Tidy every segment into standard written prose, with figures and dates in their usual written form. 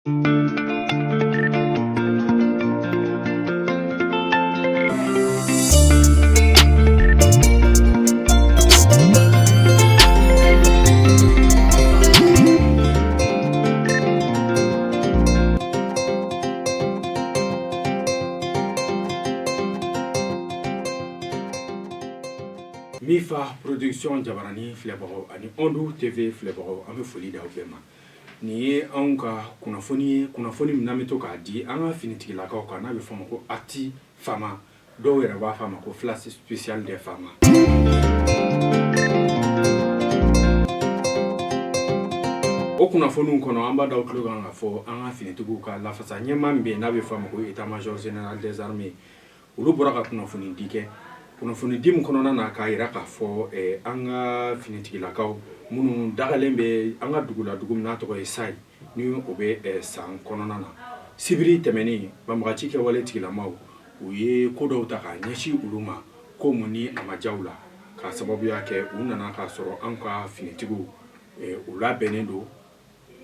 Mifa production jabaranin filɛbagaw ani Ondu TV filɛbagaw, an bɛ foli d'aw bɛɛ ma. Nin ye anw ka kunnafoni ye, kunnafoni min n'an bɛ to k'a di an ka finitigilakaw kan, n'a bɛ fɔ a ma ko Actu FAMa, dɔw yɛrɛ b'a fɔ a ma ko flash spécial des FAMa. O kunnafoniw kɔnɔ, an b'a d'aw tulo kan k'a fɔ an ka finitigiw ka lafasa ɲɛmaa min bɛ yen, n'a bɛ fɔ a ma ko état major général des armées, olu bɔra ka kunnafoni di kɛ, kunnafoni di min kɔnɔna na k'a jira k'a fɔ an ka finitigilakaw minnu dagalen bɛ an ka dugu la, dugu min n'a tɔgɔ ye Sayi, ni o bɛ San kɔnɔna na, sibiri tɛmɛnen, banbagaci kɛwale tigilamaw, u ye ko dɔw ta k'a ɲɛsin olu ma, ko mun ni a ma diya u la, k'a sababuya kɛ u nana k'a sɔrɔ an ka finitigiw u labɛnnen don,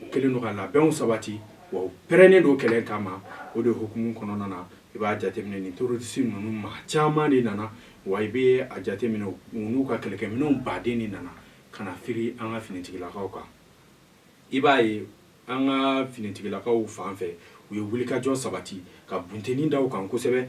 u kɛlen don ka labɛnw sabati, wa u pɛrɛnnen don kɛlɛ kama. O de hukumu kɔnɔna na, i b'a jateminɛ nin terroriste ninnu maa caman de nana, wa i bɛ a jateminɛ u n'u ka kɛlɛkɛminɛnw baden de nana ka na firi an ka finitigilakaw kan. I b'a ye an ka finitigilakaw fan fɛ, u ye wulikajɔ sabati ka bunteni da u kan kosɛbɛ.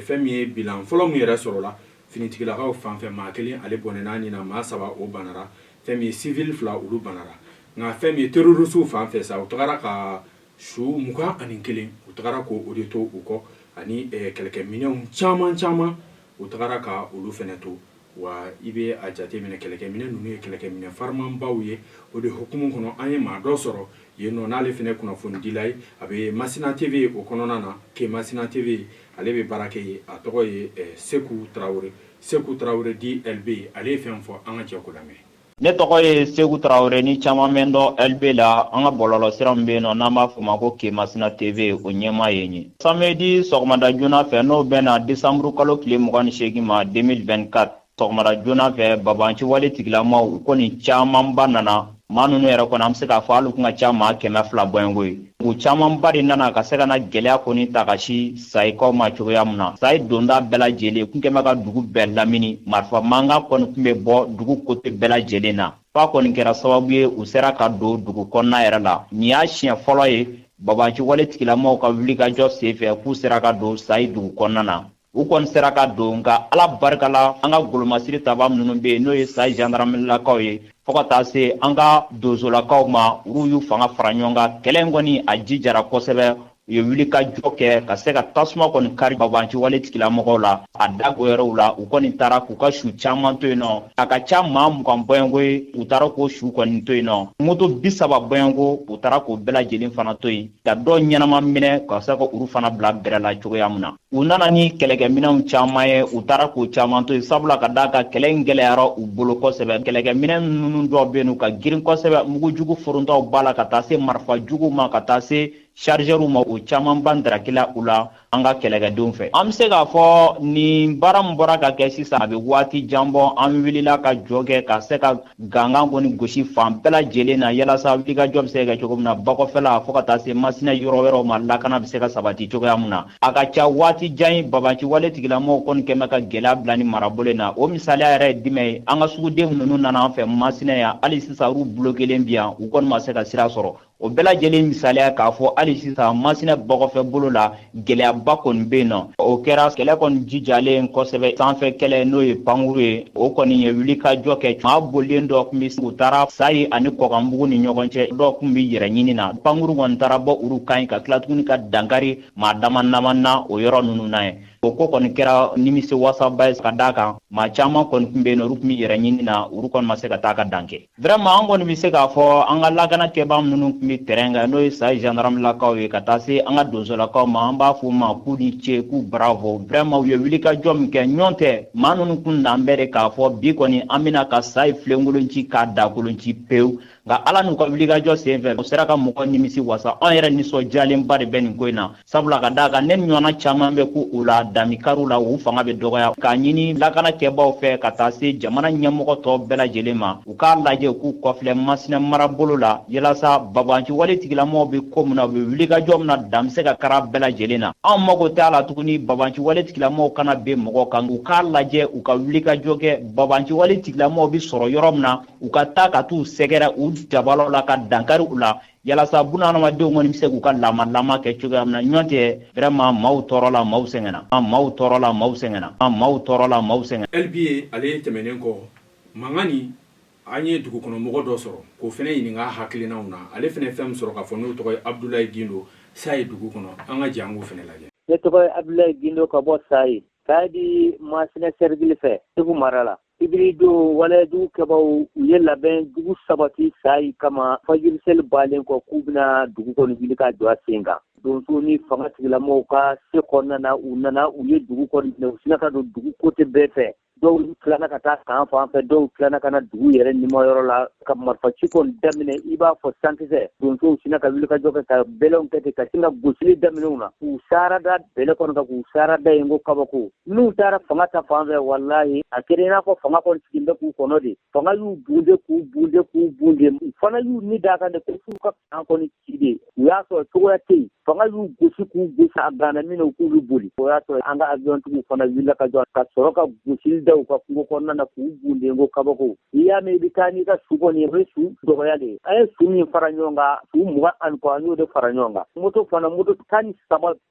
Fɛn min ye bilan fɔlɔ min yɛrɛ sɔrɔla finitigilakaw fan fɛ, maa kelen ale bɔnɛna ni na, maa saba o banara, fɛn min ye civil fila olu banara. Nka fɛn min ye terroristew fan fɛ sa, u tagara ka su 21, u tagara ko o de to u kɔ, ani kɛlɛkɛminɛnw caman caman, u tagara ka olu fɛnɛ to. Wa i bɛ a jateminɛ kɛlɛkɛminɛ ninnu ye kɛlɛkɛminɛ farimanbaw ye. O de hukumu kɔnɔ, an ye maa dɔ sɔrɔ yen nɔ, n'ale fɛnɛ kunnafonidila ye, a bɛ Masina TV o kɔnɔna na, ke Masina TV, ale bɛ baara kɛ yen. A tɔgɔ ye Seku Tarawele, Seku Tarawele dit LB. Ale ye fɛn fɔ, an ka jɛ k'o lamɛn. Ne tɔgɔ ye Seku Tarawele, ni caman bɛ n dɔn LB la. An ka bɔlɔlɔsira min bɛ yen nɔ, n'an b'a fɔ o ma ko Kemasina TV, o ɲɛmaa ye n ye. Samedi sɔgɔmada joona fɛ, n'o bɛnna desanburu kalo tile 28 ma 2024, sɔgɔmada joona fɛ, babanci wale tigilamaw, u kɔni camanba nana. Maa ninnu yɛrɛ kɔni, an bɛ se k'a fɔ hali u kun ka ca maa 200 bɔɲɔgɔnko ye. U camanba de nana ka se ka na gɛlɛya kɔni ta ka si Sayikaw ma cogoya min na. Sayi donda bɛɛ lajɛlen kun kɛn bɛ ka dugu bɛɛ lamini, marifa mankan kɔni tun bɛ bɔ dugu kote bɛɛ lajɛlen na, f'a kɔni kɛra sababu ye u sera ka don dugu kɔnɔna yɛrɛ la. Nin y'a siɲɛ fɔlɔ ye babanci wale tigilamaw ka wulikajɔ senfɛ k'u sera ka don Sayi dugu kɔnɔna na. U kɔni sera ka don, nka Ala barika la, an ka golomasiri taba minnu bɛ yen, n'o ye Sayi zandaramilakaw ye, fo ka taa se an ka donsolakaw ma, olu y'u fanga fara ɲɔgɔn kan. Kɛlɛ in kɔni, a jijara kosɛbɛ. U ye wulikajɔ kɛ ka se ka tasuma kɔni kari babanci wale tigilamɔgɔw la a da yɔrɔw la. U kɔni taara k'u ka su caman to yen nɔ, a ka ca maa 20 bɔɲɔgɔnko ye. U taara k'o su kɔni to yen nɔ, moto 30 bɔɲɔgɔnko, u taara k'o bɛɛ lajɛlen fana to yen, ka dɔw ɲɛnama minɛ ka se ka olu fana bila bɛrɛ la cogoya min na. U nana ni kɛlɛkɛminɛnw caman ye, u taara k'o caman to yen, sabula ka d'a kan kɛlɛ in gɛlɛyara u bolo kosɛbɛ. Kɛlɛkɛminɛn ninnu dɔw bɛ yen, u ka girin kosɛbɛ, mugujugu forontaw b'a la, ka taa se marifa juguw ma, ka taa se chargeurs ma. O camanba darakila u la an ka kɛlɛkɛdenw fɛ. An bɛ se k'a fɔ nin baara min bɔra ka kɛ sisan, a bɛ waati jan bɔ an wulila ka jɔ kɛ ka se ka gangan kɔni gosi fan bɛɛ lajɛlen na, yalasa wulikajɔ bɛ se ka kɛ cogo min na bakɔfɛla fo ka taa se Masina yɔrɔ wɛrɛw ma, lakana bɛ se ka sabati cogoya min na. A ka ca waati jan ye, babanci wale tigilamɔgɔw kɔni kɛn bɛ ka gɛlɛya bila ni marabolo in na. O misaliya yɛrɛ ye jumɛn ye? An ka suguden ninnu nana an fɛ Masina yan, hali sisan olu bulokelen bi yan, u kɔni ma se ka sira sɔrɔ. O bɛɛ lajɛlen misaliya k'a fɔ hali sisan Masina bakɔfɛ bolo la, gɛlɛyaba kɔni bɛ yen nɔ. O kɛra kɛlɛ kɔni jijalen kosɛbɛ. Sanfɛ kɛlɛ, n'o ye pankuru ye, o kɔni ye wulikajɔ kɛ. Maa bolilen dɔ tun bɛ, u taara Sayi ani Kɔkanbugu ni ɲɔgɔn cɛ, dɔw tun bɛ yɛrɛ ɲini na. Pankuru kɔni taara bɔ olu kan ka tila tuguni ka dankari maa dama dama na o yɔrɔ ninnu na ye. O ko kɔni kɛra nimisi wasaba ye, ka d'a kan maa caman kɔni tun bɛ yen nɔ, olu tun bɛ yɛrɛ ɲini na, olu kɔni ma se ka taa ka dan kɛ. Vraiment, an kɔni bɛ se k'a fɔ an ka lakana kɛbaa minnu tun bɛ terrain kan, n'o ye Sayi gendarmelakaw ye, ka taa se an ka donsolakaw ma, an b'a fɔ u ma k'u ni ce, k'u bravo. Vraiment, u ye wulikajɔ min kɛ, ɲɔn tɛ maa ninnu kun n'an bɛɛ de k'a fɔ bi kɔni an bɛna ka Sayi filenkolon ci k'a dakolon ci pewu. Nka Ala n'u ka wulikajɔ sen fɛ, u sera ka mɔgɔ nimisi wasa. Anw yɛrɛ nisɔndiyalenba de bɛ nin ko in na, sabula ka d'a kan ne ɲɔgɔnna caman bɛ ku u la damikariw la, u fanga bɛ dɔgɔya. K'a ɲini lakana kɛbaw fɛ ka taa se jamana ɲɛmɔgɔ tɔw bɛɛ lajɛlen ma, u k'a lajɛ, u k'u kɔfilɛ Masina marabolo la, yalasa babanciwale tigilamɔgɔw bɛ ko min na, u bɛ wulikajɔ min na, dan bɛ se ka kara bɛɛ lajɛlen na. Anw mago t'a la tuguni babanciwale tigilamɔgɔw kana bin mɔgɔw kan. U k'a lajɛ, u ka wulikajɔ kɛ, babanciwale tigilamɔgɔw bɛ sɔrɔ yɔrɔ min na, u ka taa ka t'u sɛgɛrɛ u jabalaw la ka dankari u la, yalasa bunahadamadenw kɔni bɛ se k'u ka lamalama kɛ cogoya min na. Ɲɔgɔn tɛ, vraiment, maaw tɔɔrɔla, maaw sɛgɛnna, maaw tɔɔrɔla, maaw sɛgɛnna, maaw tɔɔrɔla, maaw sɛgɛnna. LBA ale tɛmɛnen kɔ, mankan ni an ye dugukɔnɔmɔgɔ dɔ sɔrɔ k'o fana ɲininka hakilinaw na. Ale fana fɛn min sɔrɔ k'a fɔ, n'o tɔgɔ ye Abudulayi Gindo, Sayi dugu kɔnɔ. An ka jɛ an k'o fana lajɛ. Ne tɔgɔ ye Abudulayi Gindo ka bɔ Sayi, Sayi Masina sɛrikili fɛ, Segu mara la. Sibiridon, walejugu kɛbaw u ye labɛn jugu sabati Sayi kama fajiriseli balen kɔ, k'u bɛna dugu kɔni wuli ka jɔ a sen kan. Donso ni fanga tigilamɔgɔw ka se kɔnɔna na, u nana, u ye dugu kɔni minɛ, u sinna ka don dugu côté bɛɛ fɛ. Dɔw tilala ka taa kan fan fɛ, dɔw tilala ka na dugu yɛrɛ nimayɔrɔ la ka marifaci kɔni daminɛ i b'a fɔ sankisɛ. Donsow sinna ka wulikajɔ kɛ ka bɛlɛw kɛ ten ka sin ka gosili daminɛ u na, k'u sara da bɛlɛ kɔni kan, k'u sara da yen ko kabako. N'u taara fanga ta fan fɛ, walahi, a kɛra i n'a fɔ fanga kɔni sigin bɛ k'u kɔnɔ de. Fanga y'u bunde, k'u bunde, k'u bunde. U fana y'u ni d'a kan de ko f'u ka kan kɔni ci de. U y'a sɔrɔ cogoya tɛ yen. Fanga y'u gosi k'u gosi, a ganna min na, u k'u bɛ boli. O y'a sɔrɔ an ka aviyɔntigiw fana wulila ka jɔ ka sɔrɔ ka gosili da u ka kungo kɔnɔna na, k'u bunden ko kabako. I y'a mɛn i bɛ taa n'i ka su kɔni ye, o ye su dɔgɔya de ye. An ye su min fara ɲɔgɔn kan, su 20 ni kɔ, an y'o de fara ɲɔgɔn kan. Moto fana, moto 13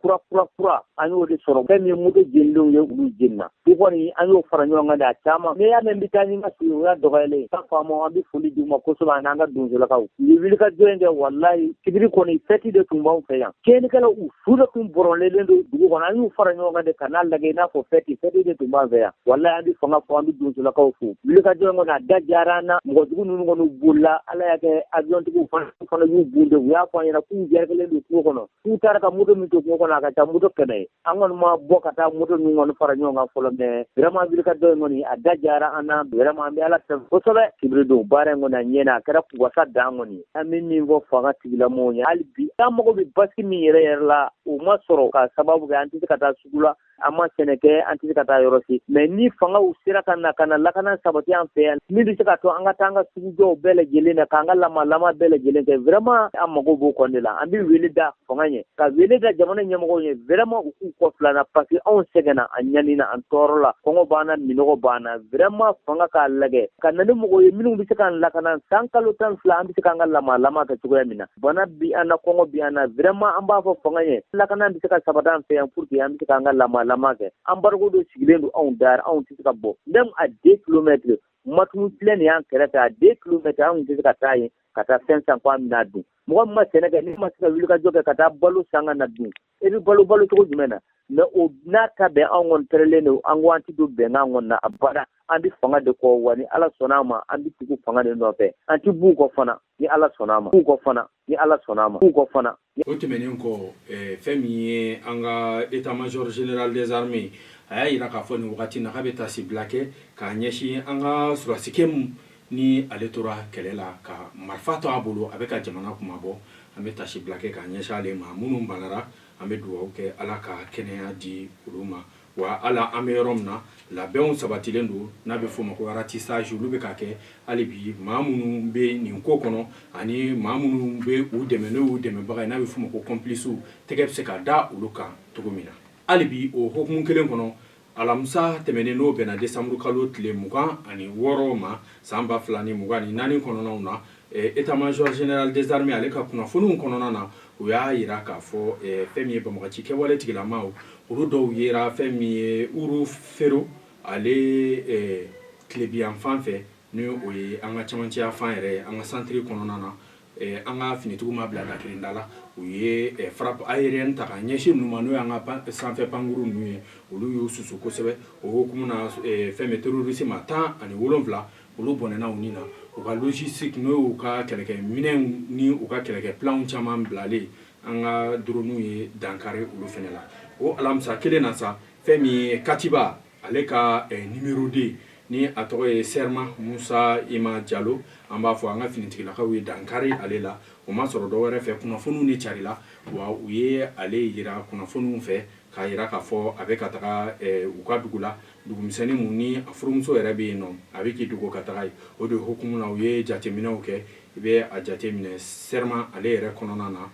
kura kura kura, an y'o de sɔrɔ. Fɛn min ye moto jenilenw ye, olu jenina. Su kɔni, an y'o fara ɲɔgɔn kan de, a caman. N'i y'a mɛn n bɛ taa ni n ka su ye, o y'a dɔgɔyalen ye. Ka faamaw, an bɛ foli d'u ma kosɛbɛ, ani an ka donsolakaw. U ye wulikajɔ in kɛ, walayi, sibiri kɔni fɛti de tun b'anw fɛ yan. Tiɲɛnikɛlaw, u su de tun bɔrɔnlen don dugu kɔnɔ. An y'u fara ɲɔgɔn kan de ka n'a lajɛ i n'a fɔ fɛti fɛti de tun b'an fɛ yan. Walayi, an bɛ fanga fo, an bɛ donsolakaw fo. Wulikajɔ in kɔni, a da diyara an na. Mɔgɔ jugu ninnu kɔni bolila. Ala y'a kɛ, aviyɔntigiw fana y'u bunde. U y'a fɔ an ɲɛna k'u yɛrɛkɛlen don kungo kɔnɔ, k'u taara ka moto min to kungo kɔnɔ, a ka ca moto 100 ye. An kɔni ma bɔ ka taa moto ninnu kɔni fara ɲɔgɔn kan fɔlɔ, mais vraiment, wulikajɔ in kɔni, a da diyara an na vraiment. An bɛ Ala tanu kosɛbɛ. Sibiri don baara in kɔni, a ɲɛna, a kɛra wasa dan kɔni. An bɛ min fɔ fanga tigilamɔgɔw ye hali bi, an mago bɛ basigi min yɛrɛ yɛrɛ la, o ma sɔrɔ, ka sababu kɛ an tɛ se ka taa sugu la, an ma sɛnɛ kɛ, an tɛ se ka taa yɔrɔ si. Mais ni fangaw sera ka na ka na lakana sabati an fɛ yan, min bɛ se ka to an ka taa an ka sugujɔw bɛɛ lajɛlen na, k'an ka lamalama bɛɛ lajɛlen kɛ, vraiment, an mago b'o kɔni de la. An bɛ wele da fanga ɲɛ, ka wele da jamana ɲɛmɔgɔw ɲɛ, vraiment, u k'u kɔ filanan, parce que anw sɛgɛnna, an ɲanina, an tɔɔrɔ la, kɔngɔ b'an na, minɔgɔ b'an na. Vraiment, fanga k'a lajɛ ka na ni mɔgɔw ye minnu bɛ se k'an lakana san kalo 12, an bɛ se k'an ka lamalama kɛ cogoya min na. Bana bi an na, kɔngɔ bi an na. Vraiment, an b'a fɔ fanga ɲɛ, lakana bɛ se ka sabati an fɛ yan pour que an bɛ se k'an ka lamalama kɛ. Embargo dɔ sigilen don anw da, anw tɛ se ka bɔ même à 2 kilomètres. Matumu filɛ nin y'an kɛrɛfɛ, à 2 kilomètres, anw tɛ se ka taa yen ka taa fɛn san ko an bɛna dun. Mɔgɔ min ma sɛnɛ kɛ, n'i ma se ka wulikajɔ kɛ ka taa balo san ka na dun, e bɛ balo balo cogo jumɛn na? Mais o n'a ta bɛn, anw kɔni pɛrɛlen don, an ko an tɛ don bɛnkan kɔni na abada. An bɛ fanga de kɔ, wa ni Ala sɔnna a ma, an bɛ tugu fanga de nɔfɛ, an tɛ b'u kɔ fana ni Ala sɔnna a ma, b'u kɔ fana ni Ala sɔnna a ma, b'u kɔ fana. O tɛmɛnen kɔ, fɛn min ye an ka état major général des armées, a y'a jira k'a fɔ nin wagati na k'a bɛ taasibila kɛ k'a ɲɛsin an ka sɔrɔdasikɛ min ni ale tora kɛlɛ la ka marifa to a bolo, a bɛ ka jamana kuma bɔ. An bɛ taasibila kɛ k'a ɲɛsin ale ma. Minnu banara, an bɛ dugawu kɛ, Ala ka kɛnɛya di olu ma. Wa ala an bɛ yɔrɔ min na, labɛnw sabatilen don, n'a bɛ f'o ma ko ratissage, olu bɛ ka kɛ hali bi. Maa minnu bɛ nin ko kɔnɔ ani maa minnu bɛ u dɛmɛ, n'o y'u dɛmɛbaga ye, n'a bɛ f'o ma ko complice, tɛgɛ bɛ se ka da olu kan cogo min na. Hali bi o hukumu kelen kɔnɔ, alamisa tɛmɛnen, n'o bɛnna décembre kalo tile 26 ma san 2024 kɔnɔnaw na, état major général des armées ale ka kunnafoniw kɔnɔna na, u y'a jira k'a fɔ fɛn min ye banbagaci kɛwale tigilamaw, olu dɔw yera fɛn min ye Uru Fero ale tilebiyanfan fɛ, ni o ye an ka cɛmancɛya fan yɛrɛ ye, an ka centre kɔnɔna na. An ka finitigiw ma bila dakirinda la, u ye frappe aérienne ta ka ɲɛsin ninnu ma, n'o y'an ka sanfɛ pankuru ninnu ye. Olu y'u susu kosɛbɛ. O hukumu na, fɛn min terroriste maa 17, olu bɔnɛna u ni na. U ka logistique, n'o y'u ka kɛlɛkɛminɛnw ni u ka kɛlɛkɛ planw caman bilalen, an ka drone ye dankari olu fana la. O alamisa kelen na sa, fɛn min ye Katiba ale ka numéro 2 Ni a tɔgɔ ye Serma Musa Ima Jalo, an b'a fɔ an ka finitigilakaw ye dankari ale la. O ma sɔrɔ dɔw wɛrɛ fɛ, kunnafoniw de carila wa u ye ale yira kunnafoniw fɛ k'a yira k'a fɔ a bɛ ka taga u ka dugu la, dugumisɛnnin mun ni a furumuso yɛrɛ bɛ yen nɔ, a bɛ k'i dogo ka taga yen. O de hukumu na, u ye jateminɛw kɛ. I bɛ a jateminɛ, Serma ale yɛrɛ kɔnɔna na,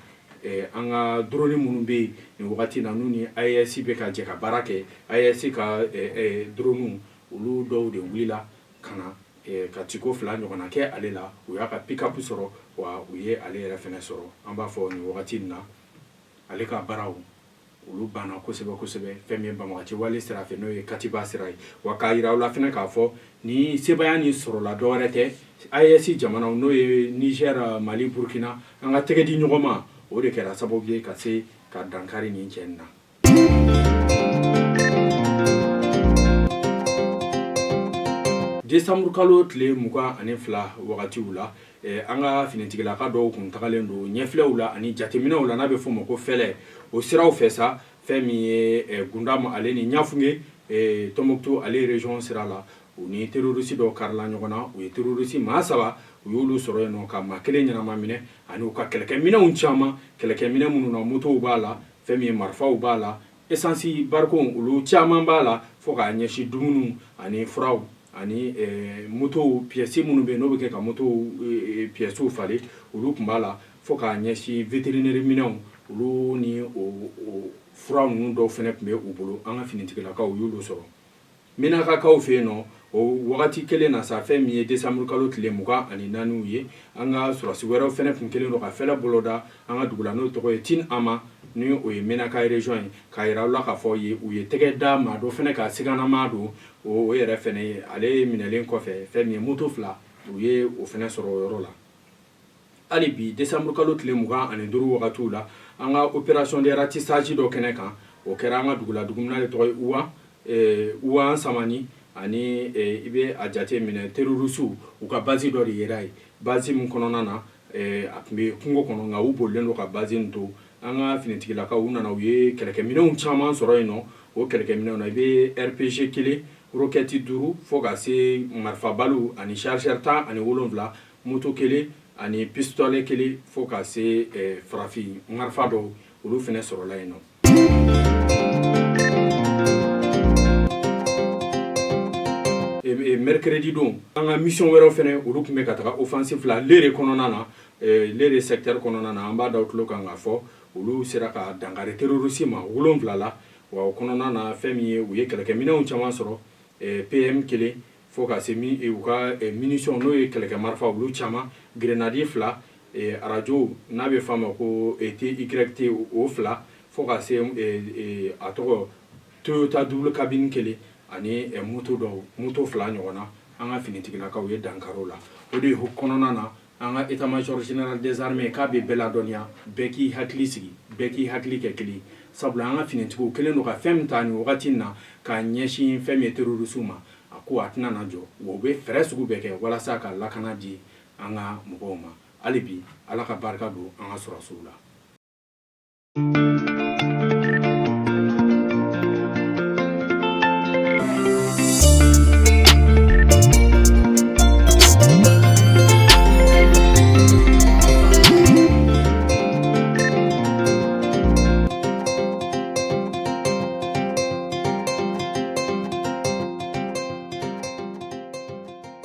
an ka drone minnu bɛ yen nin wagati na, n'u ni AES bɛ ka jɛ ka baara kɛ, AES ka drone olu dɔw de wulila ka na ka ciko 2 ɲɔgɔnna kɛ ale la. U y'a ka pick-up sɔrɔ wa u ye ale yɛrɛ fɛnɛ sɔrɔ. An b'a fɔ nin wagati in na, ale ka baaraw olu banna kosɛbɛ kosɛbɛ, fɛn min ye banbagaci wale sira fɛ, n'o ye katiba sira ye. Wa k'a yira aw la fɛnɛ k'a fɔ ni sebaaya nin sɔrɔla, dɔwɛrɛ tɛ, AES jamanaw, n'o ye Niger, Mali, Burkina, an ka tɛgɛ di ɲɔgɔn ma, o de kɛra sababu ye ka se ka dankari nin cɛ in na. Décembre kalo tile 22 wagatiw la, an ka finitigilaka dɔw kun tagalen don ɲɛfilɛw la ani jateminɛw la, n'a bɛ f'o ma ko fɛlɛ, o siraw fɛ sa, fɛn min ye Gundam ale ni Ɲafunge, Tombouctou ale région sira la, u ni terroriste dɔw karila ɲɔgɔn na. U ye terroriste maa 3, u y'olu sɔrɔ yen nɔ ka maa kelen ɲɛnama minɛ ani u ka kɛlɛkɛminɛnw caman, kɛlɛkɛminɛ minnu na motow b'a la, fɛn min ye marifaw b'a la, essence barikon olu caman b'a la, fo k'a ɲɛsin dumuniw ani furaw ani motow pièces minnu bɛ yen n'o bɛ kɛ ka motow pièces falen, olu tun b'a la, fo k'a ɲɛsin vétérinaire minɛnw olu ni o fura ninnu dɔw fana tun bɛ u bolo. An ka finitigilakaw y'olu sɔrɔ Menakakaw fɛ yen nɔ o wagati kelen na sa. Fɛn min ye décembre kalo tile 24 ye, an ka sɔrɔdasi wɛrɛw fana tun kɛlen don ka fɛlɛ boloda an ka dugu la, n'o tɔgɔ ye Tin Ama, ni o ye Menaka région ye, k'a yira aw la k'a fɔ ye u ye tɛgɛ da maa dɔ fana ka siganama don. O yɛrɛ fana ye, ale minɛlen kɔfɛ, fɛn min ye moto 2, u ye o fana sɔrɔ o yɔrɔ la. Hali bi, décembre kalo tile 25 wagatiw la, an ka opération de ratissage dɔ kɛnɛ kan, o kɛra an ka dugu la, dugu min n'ale tɔgɔ ye Uwan, Uwan Samani, ani i bɛ a jate minɛ, terroriste u ka base dɔ de yera yen, base min kɔnɔna na a tun bɛ kungo kɔnɔ, nka u bolilen don ka base in to. An ka finitigilakaw u nana, u ye kɛlɛkɛminɛnw caman sɔrɔ yen nɔ. O kɛlɛkɛminɛnw na, i bɛ RPG 1, roquette 5, fo ka se marifabaliw ani chargeur 17, moto 1 ani pistolet 1, fo ka se farafin marifa dɔw, olu fana sɔrɔla yen nɔ. Mercredi don, an ka mission wɛrɛw fana, olu tun bɛ ka taga offensive la Lere kɔnɔna na, Lere secteur kɔnɔna na. An b'a da tulo kan k'a fɔ olu sera ka dankari terroriste ma 7 la. Wa o kɔnɔna na, fɛn min ye, u ye kɛlɛkɛminɛnw caman sɔrɔ, PM 1, fo ka se u ka munition, n'o ye kɛlɛkɛ marifa olu caman, grenade 2, arajo n'a bɛ f'a ma ko TYT o 2, fo ka se a tɔgɔ Toyota double cabine 1 ani moto dɔw, moto 2 ɲɔgɔn na. An ka finitigilakaw ye dankari o la. O de kɔnɔna na, an ka état-major général des armées k'a bɛ bɛɛ ladɔnniya, bɛɛ k'i hakili sigi, bɛɛ k'i hakili kɛ kelen, sabula an ka finitigiw kɛlen don ka fɛn min ta nin wagati in na k'a ɲɛsin fɛn min ye terroriste ma, a ko a tɛna na jɔ, wa u bɛ fɛɛrɛ sugu bɛɛ kɛ walasa ka lakana di an ka mɔgɔw ma. Hali bi, Ala ka barika don an ka sɔrɔdasiw la.